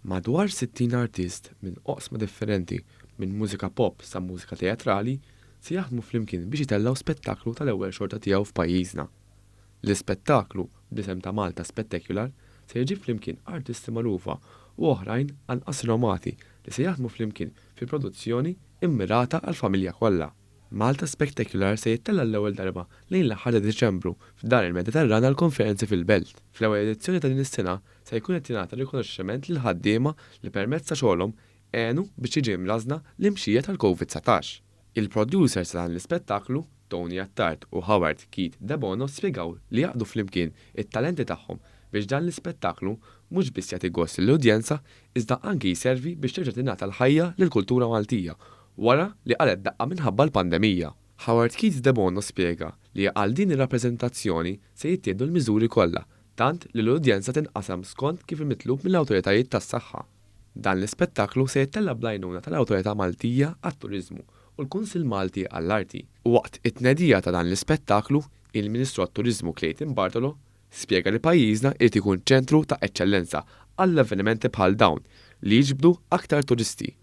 Madwar 60 artist minn oqsma differenti, minn mużika pop sa mużika teatrali, se jaħdmu flimkien biex itellgħu spettaklu tal-ewwel xorta tiegħu f'pajjiżna. L-ispettaklu, bl-isem ta' Malta Spectacular, se jġib flimkien artisti magħrufa u oħrajn anqas rinomati li se jaħdmu flimkien fi produzzjoni immirata għall-familja kollha. Malta Spectacular se jittella' l-ewwel darba lejn l-aħħar ta' Diċembru f'Dar il-Mediterran għall-Konferenzi fil-Belt. Fl-ewwel edizzjoni ta' din is-sena se jkun qed jingħata rikonoxximent lill-ħaddiema li permezz ta' xogħolhom għenu biex tiġi mrażżna l-imxija tal-Covid 19. Il-producers ta' dan l-ispettaklu, Tony Attard u Howard Keith Debono, spjegaw li għaqqdu flimkien it-talenti tagħhom biex dan l-ispettaklu mhux biss jagħti gost lill-udjenza iżda anki jservi biex terġa' tingħata l-ħajja lill-kultura Maltija wara li qalgħet daqqa minħabba l-pandemija. Howard Keith Debono spjega li għal din ir-rappreżentazzjoni se jittieħdu l-miżuri kollha tant li l-udjenza tinqasam skont kif mitlub mill-awtoritajiet tas-saħħa. Dan l-ispettaklu se jittella' bl-għajnuna tal-Awtorità Maltija għat-Turiżmu u l-Kunsill Malti għall-Arti. Waqt it-tnedija ta' dan l-ispettaklu, il-Ministru għat-Turiżmu Clayton Bartolo spjega li pajjiżna irid ikun ċentru ta' eċċellenza għall-avvenimenti bħal dawn li jiġbdu aktar turisti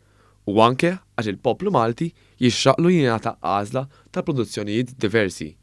u anke għax il-poplu Malti jixraqlu jingħata għażla ta' produzzjonijiet diversi.